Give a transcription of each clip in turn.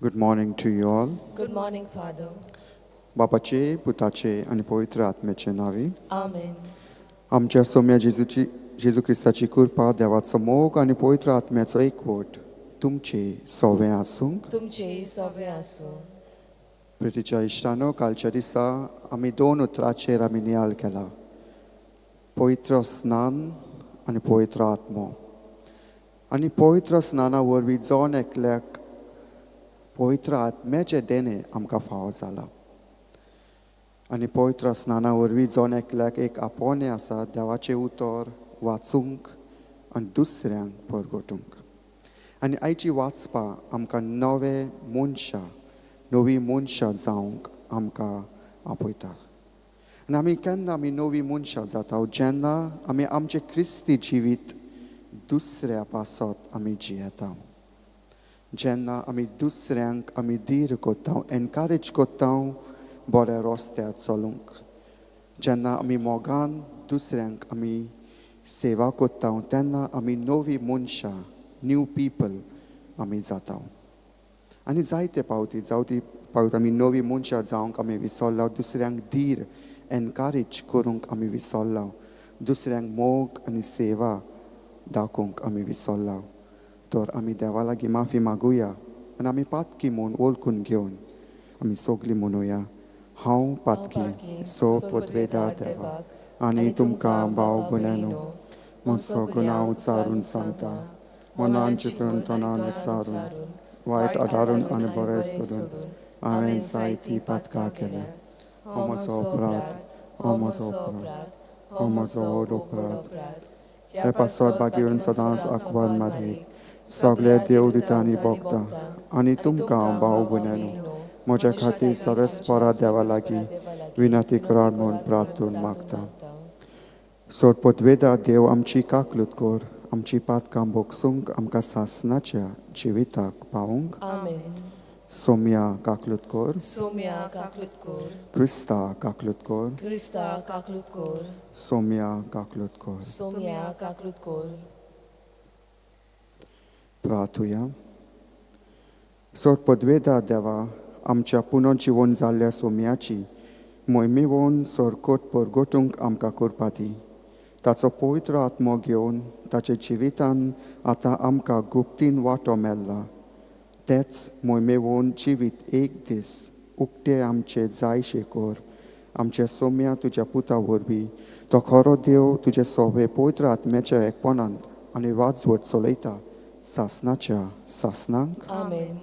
Good morning to you all. Good morning, Father. बापाचे पुताचे आनी पवित्र आत्म्याचे नांवी. Amen. आमच्या सोम्या जेजूची जेजू क्रिस्ताची कृपा, देवाचो मोग आनी पवित्र आत्म्याचो एकवट तुमचे सोवें आसूंक. तुमचेय सोबे आसूं. प्रितीच्या इश्टानो, कालच्या दिसा आमी दोन उतराचेर आमी नियाळ केला, पवित्र स्नान आनी पवित्र आत्मो. आनी पवित्र स्नाना वरवीं जण एकल्याक पवित्र आत्म्याचें देणें आमकां फावो जालां. आनी पवित्र स्नाना वरवीं जण एकल्याक एक आपोवणें आसा देवाचें उतर वाचूंक आनी दुसऱ्यांक परगटूंक. आनी आयची वाचपां आमकां नवे मनशां, नवी मनशां जावंक आमकां आपयता. आनी आमी केन्ना आमी नवी मनशां जाता? जेन्ना आमी आमचें क्रिस्ती जिवीत दुसऱ्या पासत आमी जियेता, जेन्ना आमी दुसऱ्यांक आमी धीर कोत्ता, एनकरेज कोत्ता बऱ्या रस्त्यार चलूंक, जेन्ना आमी मोगान दुसऱ्यांक आमी सेवा कोत्ता, तेन्ना आमी नवी मनशां, न्यू पिपल आमी जाता. आनी जायते पावती, जावती पावत आमी नवी मनशां जावंक आमी विसरला, दुसऱ्यांक धीर एनकरेज करूंक आमी विसरला, दुसऱ्यांक मोग आनी सेवा दाखोवंक आमी विसरला. तर आमी देवा लागीं माफी मागुया आनी आमी पातकी म्हूण वळखून घेवन आमी सगळीं म्हणुया, हांव पातकी, सो पदवेदार देवा आनी तुमकां भाव भयणांनो म्हजो गुन्यांव उच्चारून सांगता, मनान चिंतून तोंडान उच्चारून, वायट आदारून आनी बरें सोडून हांवें जायतीं पातकां केल्या. हो म्हजो अपराध, हो म्हजो अपराध, हो म्हजो व्हड अपराध. हे पासत भागेवन सदांच आंकवार मारयेक, सगळे देवदुतांनी भोगता आनी तुमकां भाव भयणांनो म्हज्या खातीर सरस्परा देवा लागीं विनंती करात म्हूण प्रार्थून मागता. सोरपतवेदा देव आमची काकलूत कर, आमची पातकां भोगसूंक आमकां सासनाच्या जिविताक पावूंक. आमेन. सोम्या काकलूत कर. सोम्या काकलूत कोर. क्रिस्ता काकलूत कर. क्रिस्ता काकलूत कोर. सोम्या काकलूत कर. सोम्या काकलूत कोर. प्रार्थुया. सोरपदवेदा देवा, आमच्या पुनर्जिवन जाल्ल्या सोम्याची मोहिमेवन सरकोट परगटूंक आमकां करपा दी. ताचो पवित्र आत्मो घेवन ताच्या जिवितान आतां आमकां गुप्तीन वांटो मेळ्ळा, तेच मोहिमेवन जिवीत एक दीस उक्ते आमचे जायशे कर, आमच्या सोम्या तुज्या पुता वरवीं, तो खरो देव, तुजे सोवे पवित्र आत्म्याच्या एकपणांत आनी वाजवट चलयता सासनाच्या सासनांक. आमेन.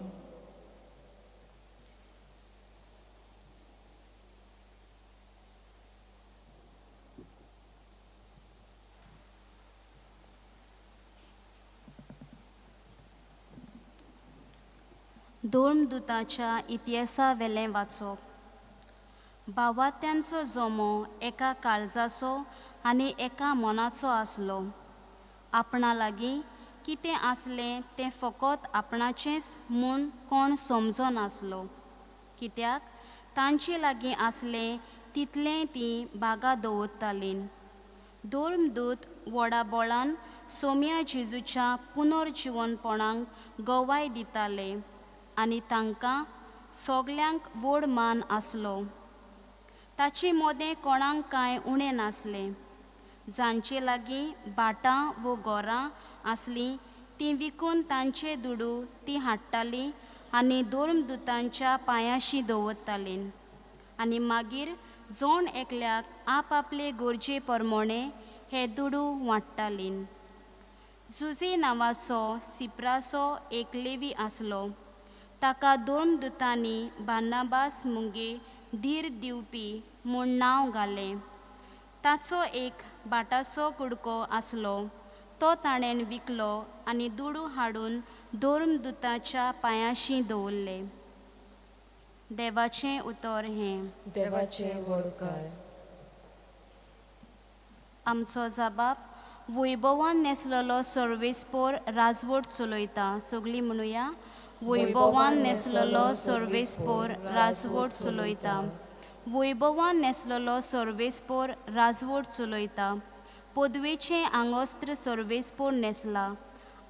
दोन दुताच्या इतिहासा वेलें वाचप. भावात्यांचो जमो एका काळजाचो आनी एका मनाचो आसलो. आपणा लागीं कितें आसलें तें फकत आपणाचेंच म्हूण कोण समजनासलो, कित्याक तांचे लागीं आसलें तितलेंय तीं बागा दवरतालीं. धर्मदूत व्हडा बळान सोम्या जेजूच्या पुनर्जिवनपणाक गवाय दिताले आनी तांकां सगल्यांक व्हड मान आसलो. ताचे मदें कोणाक कांय उणें नासलें. जांचे लागीं भाटां वो घरां आसलीं तीं विकून तांचे दुडू तीं हाडटालीं आनी धर्मदुतांच्या पांयांशी दवरतालीं. आनी मागीर जण एकल्याक आपआपले गरजे प्रमाणे हे दुडू वांट्टालीं. जुझे नांवाचो सिप्राचो एक लेवी आसलो. ताका धर्मदुतांनी बार्नाबास मुंगे धीर दिवपी म्हूण नांव घालें. ताचो एक भाटाचो कुडको आसलो, तो ताणें विकलो आनी दुडू हाडून धर्मदुताच्या पांयांशी दवरले. देवाचें उतर हें. देवाचे व्हडकार. आमचो जबाब वैभवान नेसलेलो सर्वेस्पोर राजवट चलयता. सगळीं म्हणुया, वैभवान नेसलेलो सर्वेस्पोर राजवट चलयता. वैभवान नेसलेलो सर्वेस्पोर राजवट चलयता. पदवेचें आंगोस्त्र सर्वेस्पोर नेसला.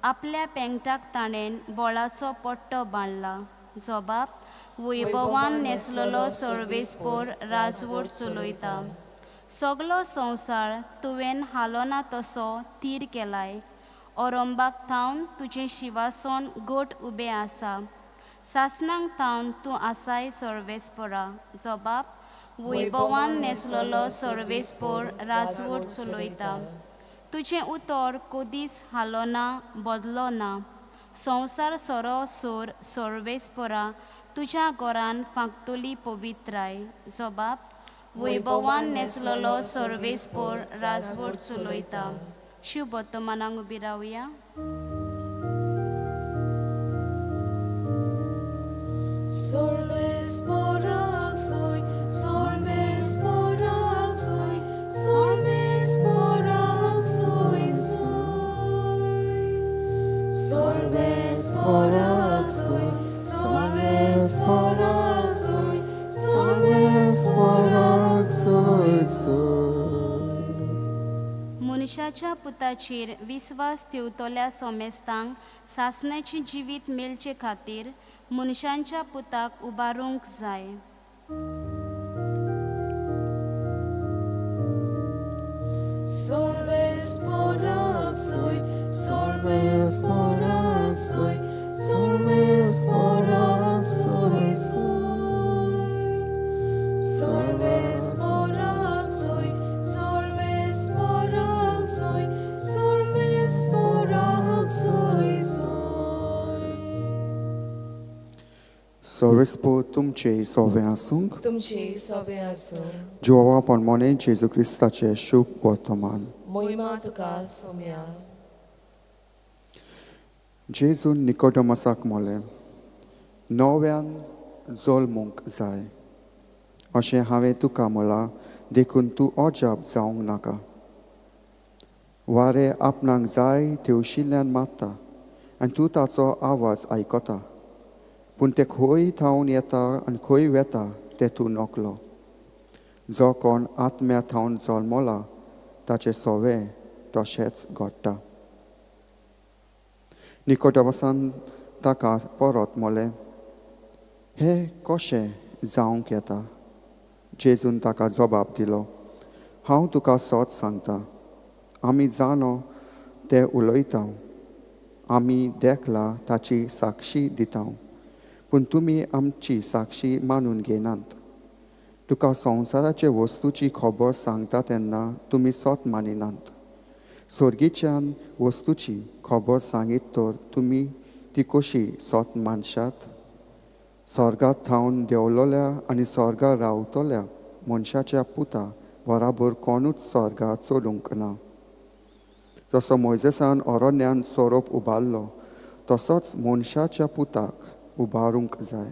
आपल्या पेंगटाक ताणें बोळाचो पट्टो बांदला. जोबाब वैभवान नेसलेलो सर्वेस्पोर राजवट चलयता. सगलो संवसार तुवें हालोना तसो थीर केलाय. ओरंबाक थावन तुजें शिवासण गोट उबें आसा. सासणांक थावन तूं आसाय सर्वेस्पोरा. जोबाब वैभवान नेसलेलो सर्वेस्पोर राजवट चलयता. तुजें उतर कदीच हालोना बदलो ना. संवसार सोरो सोर सर्वेस्पोरा तुज्या घरान फांकतली पवित्राय. जोबाब वैभवान नेसलेलो सर्वेस्पोर राजवट चलयता. शुभ वर्तमानाक उबी रावया. Solves poraxoi, solves poraxoi, solves poraxoi, soi. Solves poraxoi, solves poraxoi, solves poraxoi, soi. मनशाच्या पुताचेर विस्वास ठेवतल्या सोमेस्तांक सासण्याचें जिवीत मेळचे खातीर मनशांच्या पुताक उबारूंक जाय. Solves poraxoi, solves poraxoi, solves poraxoi, soi. Solves poraxoi, solves poraxoi, solves poraxoi, soi. सर्वेस्पोर तुमचे सोवे आसूंक. तुमची सोबे आसूं. जिवावा पोनमोने जेजू क्रिस्ताचें शुभ वर्तमान. मोहिमा तुका सोम्या. जेजून निकोडमसाक मोलें, नव्यान जल्मूंक जाय अशें हांवें तुका म्हळां देखून तूं अजाप जावंक नाका. वारें आपणाक जाय तेवशिल्ल्यान मारता आनी तूं ताचो आवाज आयकता, पूण तें खंय थावन येता आनी खंय वेता तें तूं नकलो. जो कोण आत्म्या थावन जल्मला ताचें सोवें तशेंच घडटा. निकोडमसान ताका परत मोलें, हें कशें जावंक येता? जेजून ताका जबाब दिलो, हांव तुका सत सांगता, आमी जाणो तें उलयता, आमी देखला ताची साक्षी दिता, पूण तुमी आमची साक्षी मानून घेनात. तुका संवसाराचे वस्तूची खबर सांगता तेन्ना तुमी सत मानिनात. सोर्गीच्यान वस्तूची खबर सांगीत तर तुमी ती कशी सत मानशात? स्वर्गात थावन देंवलोल्या आनी स्वर्गार रावतल्या मनशाच्या पुता बराबर कोणूच स्वर्गार चडूंक ना. जसो मोयजेसान अरण्यान सोरोप उबारलो तसोच मनशाच्या पुताक उबारूंक जाय.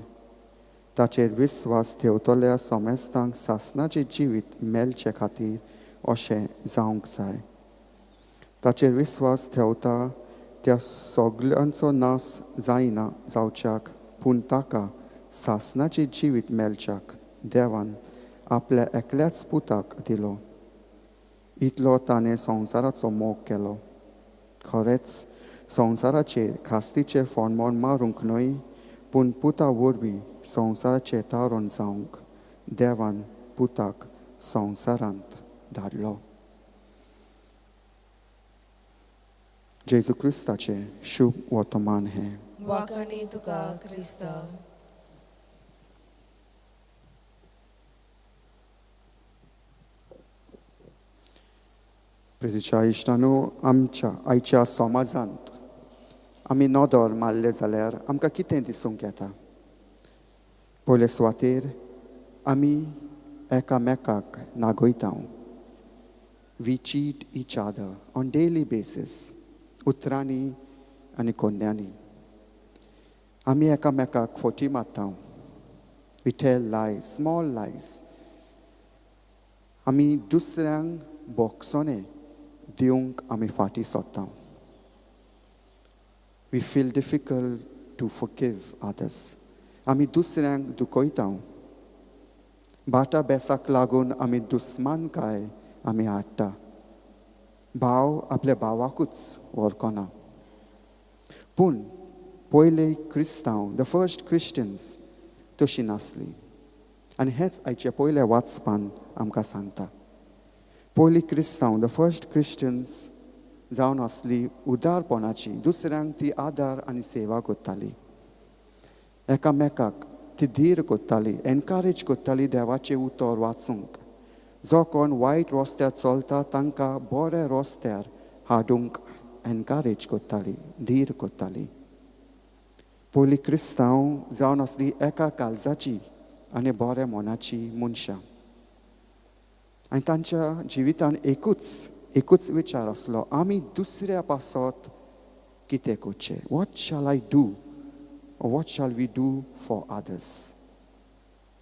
ताचेर विस्वास ठेवतल्या सोमेस्तांक सासणाचें जिवीत मेळचे खातीर अशें जावंक जाय. ताचेर विस्वास ठेवता त्या सगल्यांचो नाश जायना जावच्याक, पूण ताका सासणाचें जिवीत मेळच्याक देवान आपल्या एकल्याच पुताक दिलो. इतलो ताणें संवसाराचो मोग केलो. खरेंच संवसाराचेर खास्तीचें फोणमोण मारूंक न्हय, पूण पुता वरवीं संवसाराचें तारण जावंक देवान पुताक संवसारांत धाडलो. जेजू क्रिस्ताचें शुभ वर्तमान हें. वाखाणी तुका क्रिस्ता. प्रितीच्या इश्टानो, आमच्या आयच्या समाजांत आमी नदर मारले जाल्यार आमकां कितें दिसूंक येता? पयले सुवातेर आमी एकामेकाक नागयता. We cheat each other on daily basis, उतरांनी आनी कोंड्यांनी. आमी एकामेकाक फोटी मारता. We tell lies, small lies. आमी दुसऱ्यांक बोगसोने दिवंक आमी फाटीं सोदता. We feel difficult to forgive others. आमी दुसऱ्यांक दुखयता. बाटा बेसाक लागून आमी दुस्मानकाय आमी हाडटा. भाव आपल्या भावाकूच वळखना. पूण पयले क्रिस्तांव, the first Christians तशी नासली. आनी हेंच आयचे पयल्या वाचपान आमकां सांगता. पयली क्रिस्तांव, the first Christians जावन आसली उदारपणाची, दुसऱ्यांक ती आदार आनी सेवा करताली, एकामेकाक ती धीर करताली, एनकरेज करताली देवाचें उतर वाचूंक. जो कोण वायट रस्त्यार चलता तांकां बऱ्या रस्त्यार हाडूंक एनकरेज करताली, धीर करताली. पयली क्रिस्तांव जावन आसली एका काळजाची आनी बऱ्या मनाची मनशां. आनी तांच्या जिवितान एकूच विचार आसलो, आमी दुसऱ्या पासत कितें करचें, what shall I do, what shall we do for others.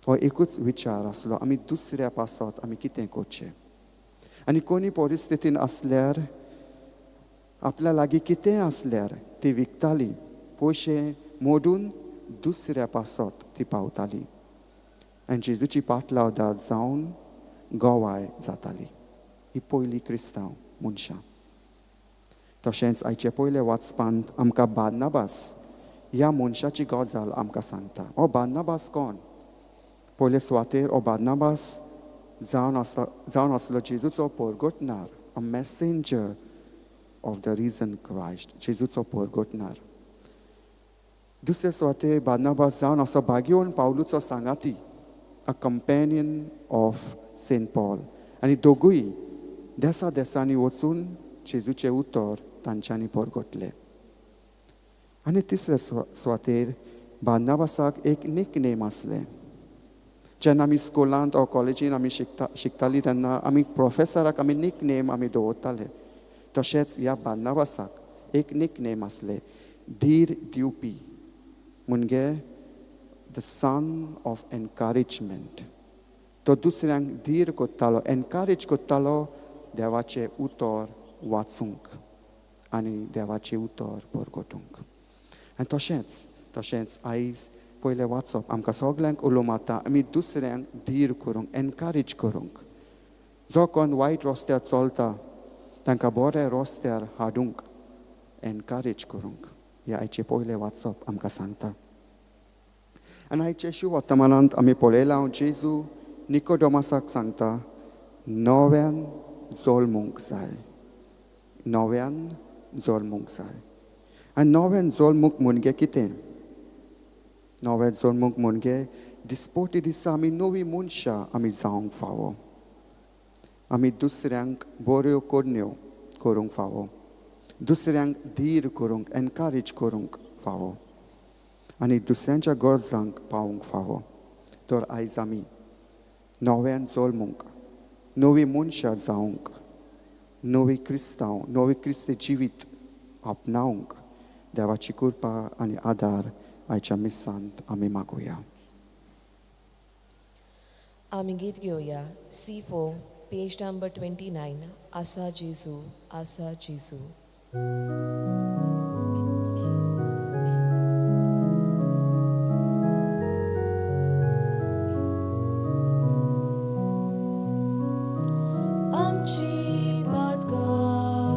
हो एकूच विचार आसलो, आमी दुसऱ्या पासत आमी कितें करचें. आनी कोणी परिस्थितीन आसल्यार, आपल्या लागीं कितेंय आसल्यार ती विकताली, पयशे मोडून दुसऱ्या पासत ती पावताली आनी जेजूची पाटलावदार जावन गोवाय जाताली. ही पयली क्रिस्तांव मनशां. तशेंच आयचे पयले वाचपांत आमकां बार्नाबास ह्या मनशाची गजाल आमकां सांगता. हो बार्नाबास कोण? पयले सुवातेर हो बार्नाबास जावन आसलो जेजूचो परगटणार, a messenger of the risen Christ, जेजूचो परगटणार. दुसरे सुवातेर बार्नाबास जावन आसलो भाग्योवन पावलूचो सांगाती, a companion of Saint Paul. आनी दोगूय देसा देसांनी वचून जेजूचें उतर तांच्यांनी परगटलें. आनी तिसरे सुवातेर बार्नाबासाक एक निक नेम आसलें. जेन्ना आमी स्कुलांत ओ कॉलेजीन आमी शिकतालीं तेन्ना आमी प्रोफेसराक आमी निक नेम आमी दवरताले. तशेंच ह्या बार्नाबासाक एक निक नेम आसलें, धीर दिवपी, म्हणजे the son of encouragement. तो दुसऱ्यांक धीर करतालो, एनकरेज करतालो देवाचें उतर वाचूंक आनी देवाचें उतर परगटूंक. आनी तशेंच आयज पयलें वाचप आमकां सगल्यांक उलो मारता आमी दुसऱ्यांक धीर करूंक, एनकरेज करूंक. जो कोण वायट रस्त्यार चलता तांकां बऱ्या रस्त्यार हाडूंक, एनकरेज करूंक. हें आयचें पयलें वाचप आमकां सांगता. आनी आयचे शुवर्तमानांत आमी पळयलां जेजू निकोडोमासाक सांगता, नव्यान जल्मूंक जाय, नव्यान जल्मूंक जाय. आनी नव्यान जल्मूंक म्हणजे कितें? नव्यान जल्मूंक म्हणजे दिसपोटी दिसा आमी नवी मनशां आमी जावंक फावो, आमी दुसऱ्यांक बऱ्यो करण्यो करूंक फावो, दुसऱ्यांक धीर करूंक, एनकरेज करूंक फावो आनी दुसऱ्यांच्या गरजांक पावूंक फावो. तर आयज आमी नव्यान जल्मूंक, नवी मनशां जावंक, नवी क्रिस्तांव, नवी क्रिस्ती जिवीत आपणावंक देवाची कृपा आनी आदार आयच्या मिसांत आमी मागुया. आमी गीत घेवया C4 page number 29, आसा जेजू, आसा जेजू. आमची पातकां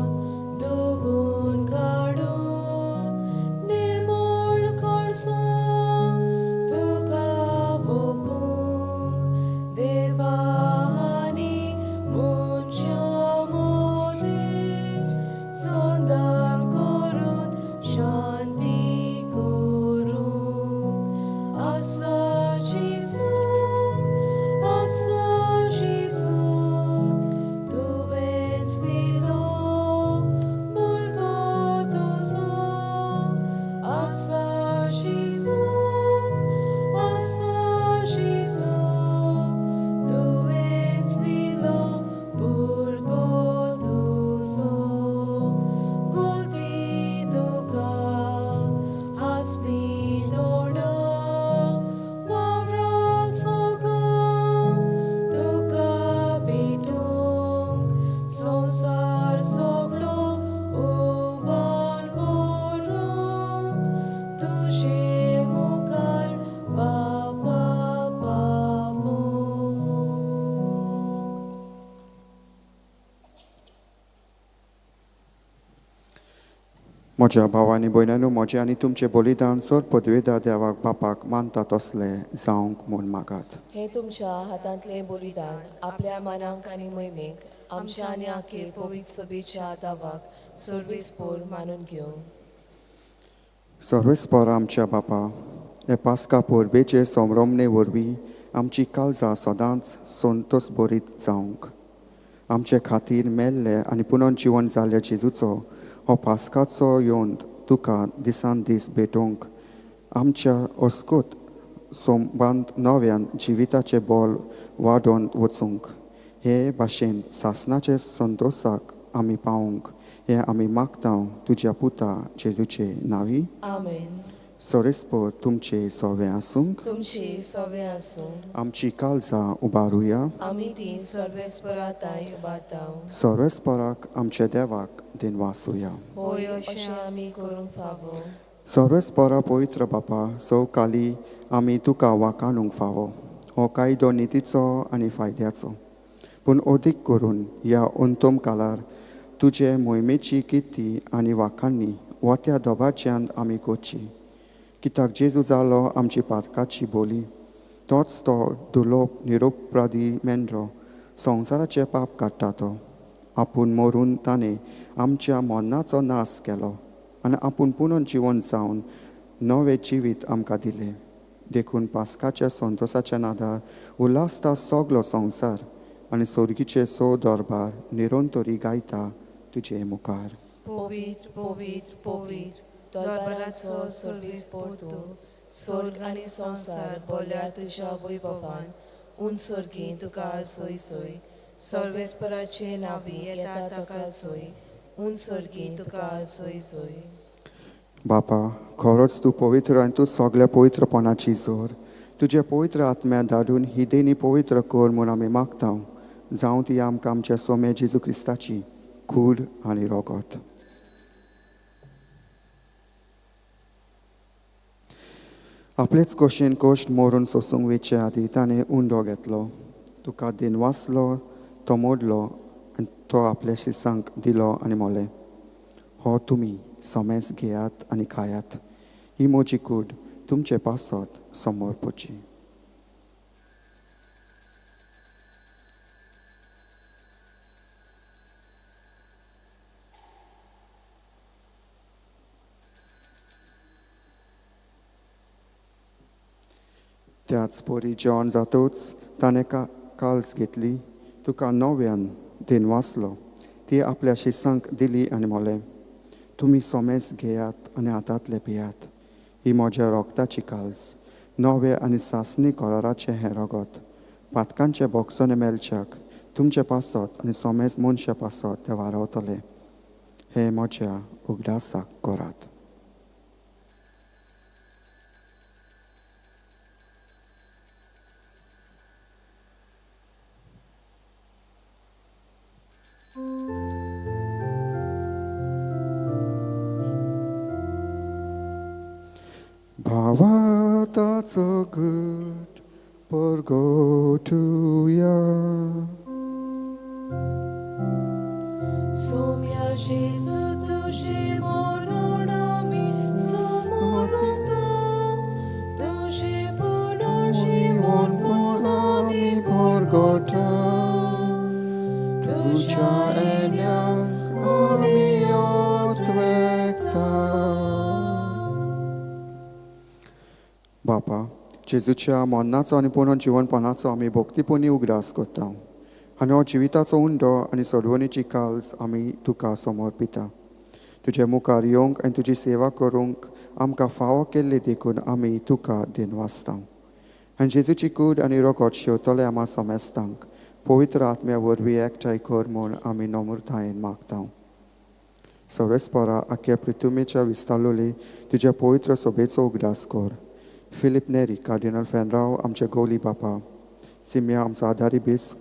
धुवून काडून निर्मळ काळजां तुका ओपूंक देवा आनी मनशां मदीं संधान. म्हज्या भाव आनी भयणांनो, म्हजें आनी तुमचें बलिदान सोर पदवेदार देवाक बापाक मानता तसलें जावंक म्हूण मागात. हें तुमच्या हातांतलें बलिदान आपल्या मानांक आनी मोहिमेक आमच्या आनी आखे पवित्र सभेच्या दावाक सर्वेस्पोर मानून घेवं. सर्वेस्पोर आमच्या बापा, हे पास्का परबेचे संभ्रमणे वरवीं आमची काळजां सदांच संतोस बरीत जावंक, आमचे खातीर मेल्ले आनी पुनर्जिवन जाल्ल्या जेजूचो हो पास्काचो योंद तुका दिसान दीस भेटोवंक आमच्या अस्कूत सोंबांत नव्यान जिविताचें बोल वाडोवन वचूंक, हे भाशेन सासनाचे संतोसाक आमी पावूंक हें आमी मागता तुज्या पुता जेजूचे नांवी. आमेन. सोरेस्पोर तुमचे सोवे आसूंक. तुमची सोवे आसूं. आमची काळजां उबारुया. आमी ती सर्वेस्परा तांय उबारता. सर्वेस्पराक आमच्या देवाक दिनवासुया. होय, अशें आमी करूंक फावो. सर्वेस्परा पवित्र बापा, सवकाली आमी तुका वाकाणूंक फावो हो कायदो नितीचो आनी फायद्याचो, पूण अदीक करून ह्या अंतम कालार तुजे मोहिमेची किर्ती आनी वाखाणणी वत्या दोबाच्यान आमी करची. कित्याक जेजू जालो आमची पातकाची बोली, तोच तो दुलोप निरोपराधी मेंढरो संवसाराचें पाप काडटा तो. आपूण मरून ताणें आमच्या मरणाचो नाश केलो आनी आपूण पुनर्जिवन जावन नवें जिवीत आमकां दिलें. देखून पास्काच्या संतोसाच्या नादार उल्हासता सगलो संवसार आनी सोर्गीचे सो दरबार निरंतरी गायता तुजे मुखार. पवित्र पवित्र पवित्र दरबाराचो सर्वेस्पोर तूं, स्वर्ग आनी संवसार बोल्या तुज्या वैभवान. उंच सर्गीं तुका सोय सोय, सर्वेस्पराचे नांवी येता ताका सोय, उंच सर्गीं तुका सोय सोय. बापा, खरोच तूं पवित्र आनी तूं सगल्या पवित्रपणाची जोर. तुजे पवित्र आत्म्या धाडून ही देणी पवित्र कर म्हूण आमी मागता. जावं ती आमकां आमच्या सोम्या जेजू क्रिस्ताची कूड आनी रोगत. आपलेच कशेन कश्ट मरून सोसूंक वेचे आदी ताणें उंडो घेतलो, तुका दिनवासलो, तो मोडलो आनी तो आपल्या शिसांक दिलो आनी मोलें, हो तुमी सोमेस घेयात आनी खायात, ही म्हजी कूड तुमचे पासत समोर पोची. त्याच परी जेवण जातूच ताणें काल्स घेतली, तुका नव्यान दिनवासलो, ती आपल्या शिसांक दिली आनी मोलें, तुमी सोमेस घेयात आनी हातांतले पियात, ही म्हज्या रोगताची काल्स, नवे आनी सासणी कराराचें हें रगत, पातकांचे बोगसोने मेलच्याक तुमचे पासत आनी सोमेस मनशा पासत तें वारवतलें. हें म्हज्या उगडासाक करात. भावाताचो गट परगटुया. सोम्या जेजू तुजें मरण आमी समोरता, तुजें पुनर्जिवन आमी परगटा. तुज्या येण्याक आमी ओतवेता. बापा, जेजूच्या मरणाचो आनी पुनर्जिवनपणाचो आमी भक्तीपणी उगडास करता आनी हो जिविताचो उंडो आनी सोडवणीची काल्स आमी तुका समर्पिता. तुजे मुखार येवंक आनी तुजी सेवा करूंक आमकां फावो केल्ली देखून आमी तुका दिनवासता. आनी जेजूची कूड आनी रोगट शेवतले आमा समेस्तांक पवित्र आत्म्या वरवीं एकठांय कर म्हूण आमी नम्रतायेन मागता. सर्वेस्परा आख्या पृथ्वीच्या विस्तारलोली तुज्या पवित्र सोबेचो उगडास कर. फिलीप नेरी, कार्डिनल फेनराव, आमचे गोली बापा, सिमिया आमचो आदारी बीस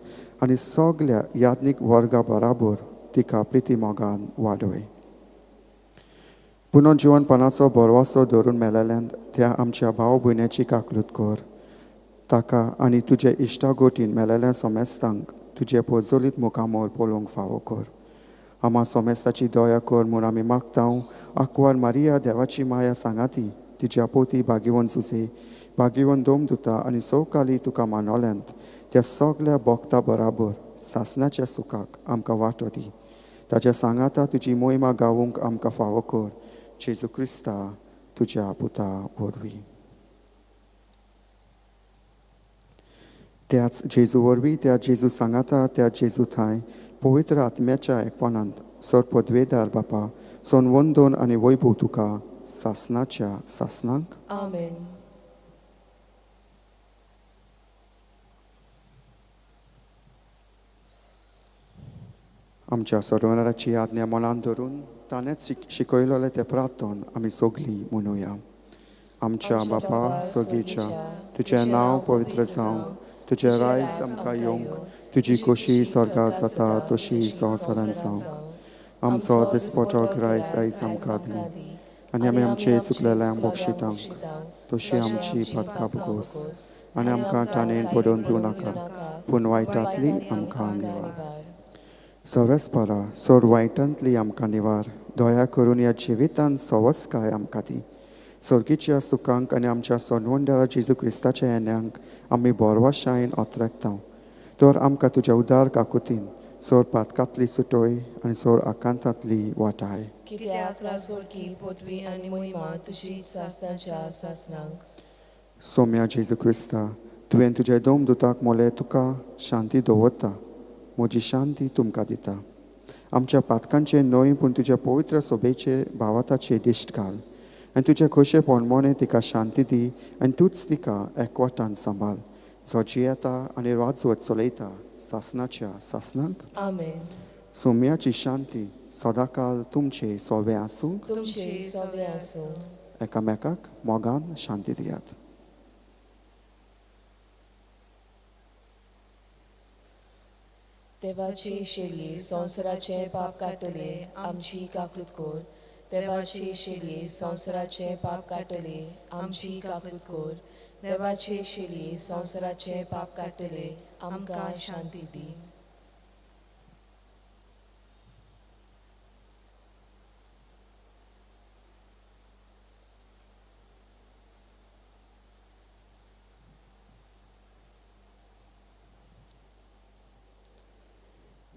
आनी सगल्या याज्ञीक वर्गा बराबर तिका प्रिती मोगान वाडय. पुनर्जिवनपणाचो भरवसो धरून मेलेल्यान त्या आमच्या भाव भयण्याची काकलूत कर. ताका आनी तुजे इश्टागोटीन मेलेल्या सोमेस्तांक तुजें पोजोलीत मुखामोल पळोवंक फावो कर. आमा सोमेस्ताची दया कर म्हूण आमी मागता. आंकवार मारिया देवाची माया सांगाती तिच्या पोती भाग्यवंत सुसे भाग्यवंत दोम दुता आनी सवकाली तुका मानवल्यांत त्या सगल्या भोगता बराबर सासनाच्या सुखाक आमकां वाटो दी. ताच्या सांगाता तुजी मोहिमा गावूंक आमकां फावो कर, जेजू क्रिस्ता तुज्या पुता वरवीं. त्याच जेजू वरवीं, त्या जेजू सांगाता, त्या जेजू थांय पवित्र आत्म्याच्या एकपणांत सर पदवेदार बापा सोन वंदोन आनी वैभव तुका सासनाच्या सासनांक. आमेन. आमच्या सोडवणाराची आज्ञा मनान धरून ताणेंच शिकयलेलें तें प्रार्थन आमी सगलीं म्हणुया. आमच्या बापा सगळीच्या, तुजें नांव पवित्र जावं, तुजें रायज आमकां येवंक, तुजी खोशी स्वर्गार जाता तशी संवसारांत जावंक. आमचो दिसपटो ग्रायस आयज आमकां दी आनी आमी आमचे चुकलेल्यांक बक्षितांक तशी आमची पातकां भोगोस आनी आमकां ताणें पडोवन दिवं नाका, पूण वायटांतली आमकां निवार. सोरसपरा सोड वायटांतली आमकां निवार. दया करून ह्या जिवितान सवसकाय आमकां दी. सर्गीच्या सुखांक आनी आमच्या सोडवणदारा जेजू क्रिस्ताच्या येण्यांक आमी बोरवाशायेन ओतरेकता. तर आमकां तुज्या उदार काकुतीन सोर पातकांतली सुटोय आनी सोर आकांतांतली वाटाय. कित्याक रासोळकी पदवी आनी मोहिमा तुजी सासनाच्या सासनांक. सोम्या जेजू क्रिस्ता, तुवें तुज्या दोम दुताक मोले तुका शांती दवरता, म्हजी शांती तुमकां दिता. आमच्या पातकांचे न्हय पूण तुज्या पवित्र सोबेचे भावाताचे दिश्ट घाल आनी तुजे खोशे पोणमोणे तिका शांती दी आनी तूंच तिका एकवटान सांबाळ, जो जियेता आनी राजवट चलयता सासनाच्या सासनाक. आमेन. सोम्याची शांती सदांकाल तुमचे सोवे आसूं. तुमचे सोवे आसूं. एकामेकाक मोगान शांती दियात. देवाची शेली संवसाराचें पाप काडटले आमची काकूत कर. देवाची शेली संवसाराचें पाप काडटले आमची काकूत कर. देवाची शेली संवसाराचें पाप काडटले आमकां शांती दी.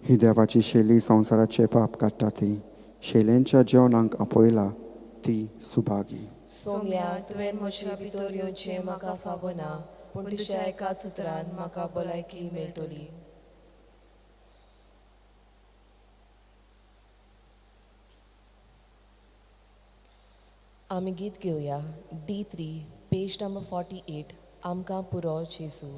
ही देवाची शेली संवसाराचे पाप काडटा ती शेल्यांच्या जेवणाक आपयला ती सुभागी. सोम्या, तुवें म्हजे भितर येवचें म्हाका फावना, पूण तुज्या एकाच उतरान म्हाका भलायकी मेळटली. आमी गीत घेवया D3 page number 48, आमकां पुरो जेजू.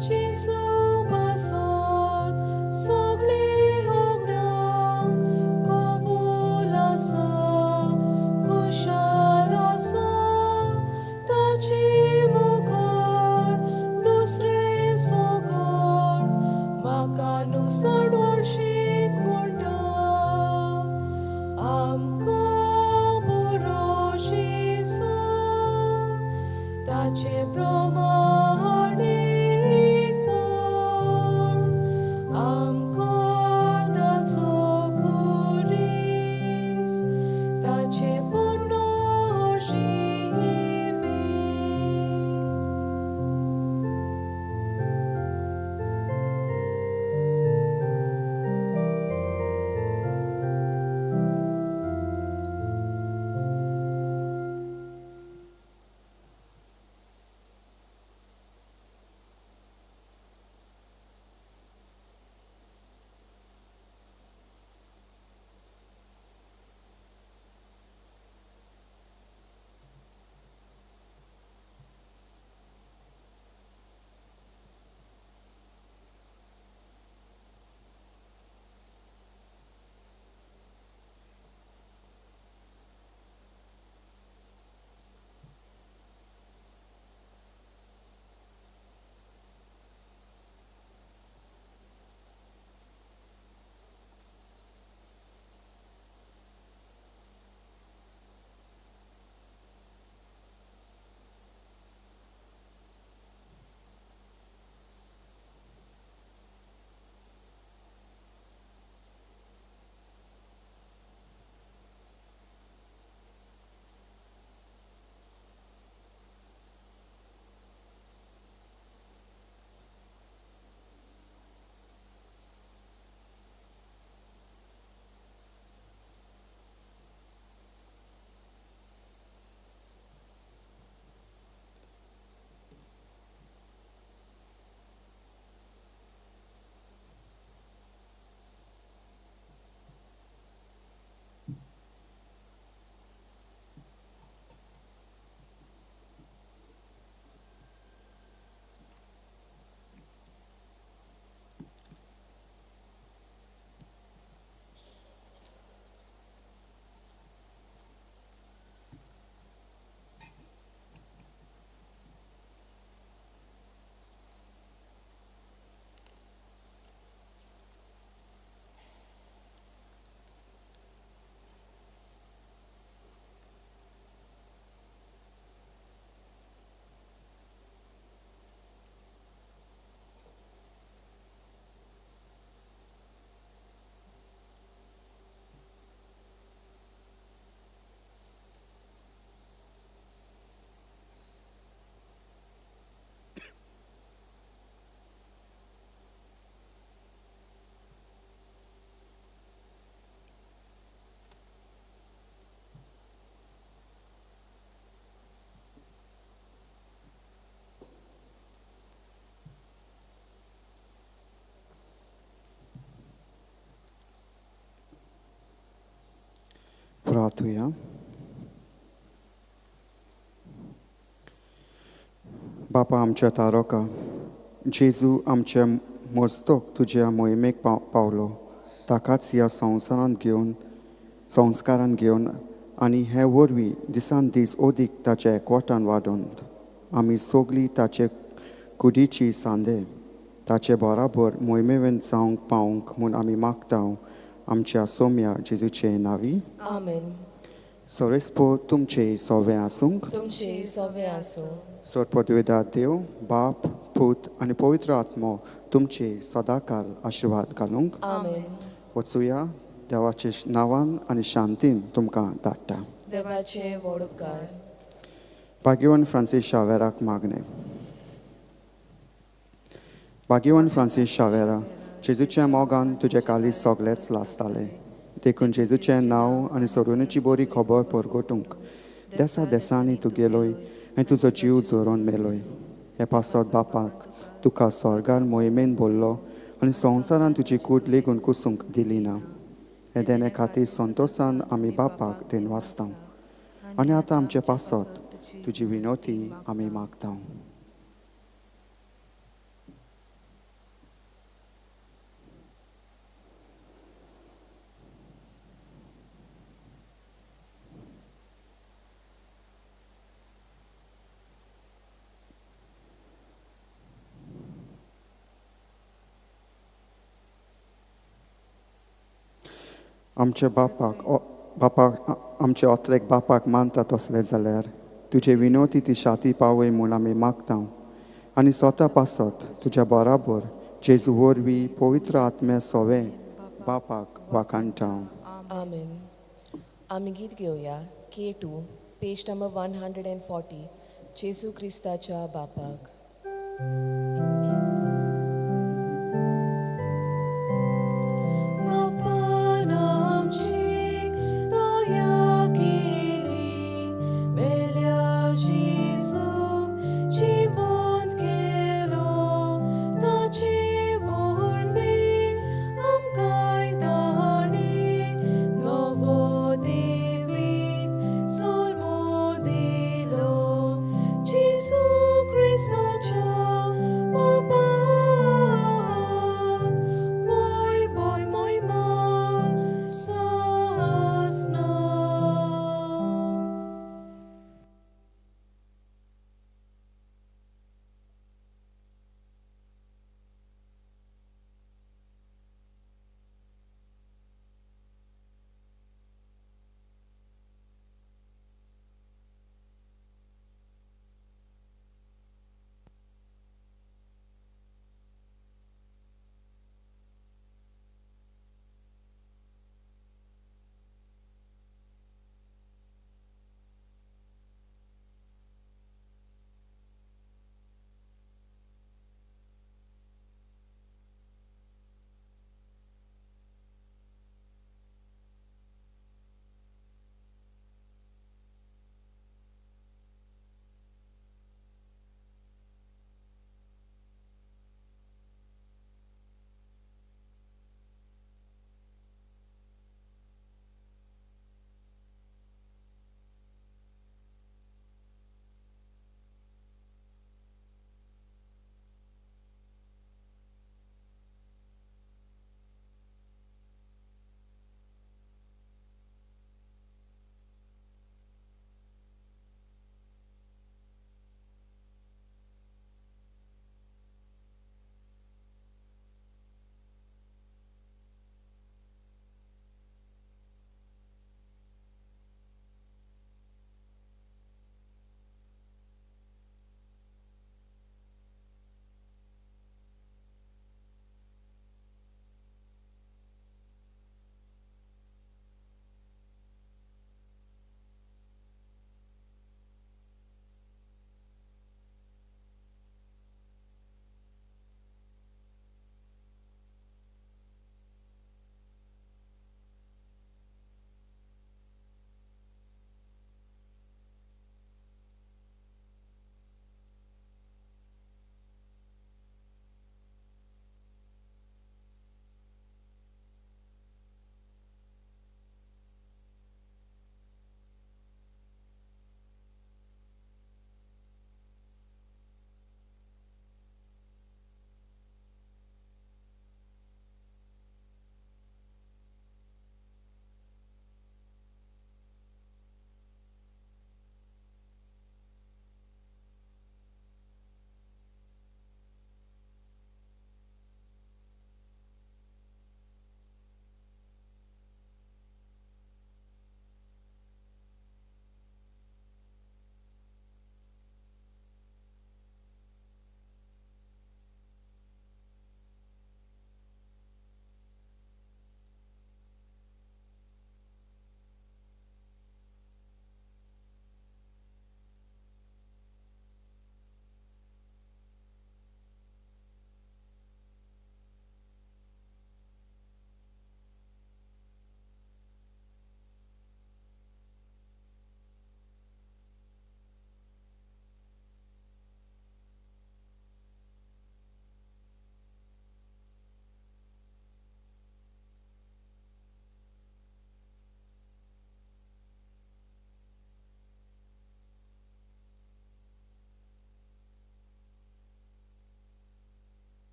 जेजू पासत सगळी होगडांक कबूल आसा, खुशाल आसा ताची मुखार दुसरें सगळ म्हाका नुकसाण वळशीक म्हणटा. आमकां बरो जेजू, ताचे प्रमाणीकपण आमकां ताचो खुरीस, ताचे पुनर्जिवीत. प्रार्थुया. बापा आमच्या तारोका, जेजू आमच्या मोजतोक तुज्या मोहिमेक पावलो, ताकाच ह्या संवसारांत घेवन संस्कारान घेवन आनी हे वरवीं दिसान दीस अदीक ताच्या एकवटान वाडोवन आमी सगळीं ताचे कुडीची सांदे ताचे बराबर मोहिमेवेन जावंक पावंक म्हूण आमी मागता आमच्या सोम्या जेजूचे नांवी. आमेन. सोरेस्पो तुमचे सोवे आसूंक. तुमचे सोवे आसूं. सोर पदवेदार देव बाप पूत आनी पवित्र आत्मो तुमचे सदाकाल आशिर्वाद घालूंक. आमेन. वचुया देवाचे नांवान आनी शांतीन तुमकां धाडटा. देवाचे व्हड उपकार. भाग्यवान फ्रांसीस शावेराक मागणें. भाग्यवान फ्रांसीस शावेरा, जेजूच्या मोगान तुजे कालीज सगळेच लासताले, देखून जेजूचें नांव आनी सोडवणेची बरी खबर परगटूंक देसा देसांनी तूं गेलोय आनी तुजो जीव जोरोन मेलोय. हे पासत बापाक तुका स्वर्गार मोहिमेन बोल्लो आनी संवसारान तुजी कूड लेगून कुसूंक दिली ना. हे देणे खातीर संतोसान आमी बापाक देनवासता आनी आतां आमचे पासत तुजी विनोती आमी मागता. आमच्या बापाक बापाक आमच्या ओत्रेक बापाक मानता तसले जाल्यार तुजे विनोती ती शाती पावय म्हूण आमी मागता आनी स्वता पासत तुज्या बराबर जेजू वरवीं पवित्र आत्म्या सोवे बापाक वाखाणटा. आमेन. आमी गीत घेवया K2, page number 140, जेजू क्रिस्ताच्या बापाक.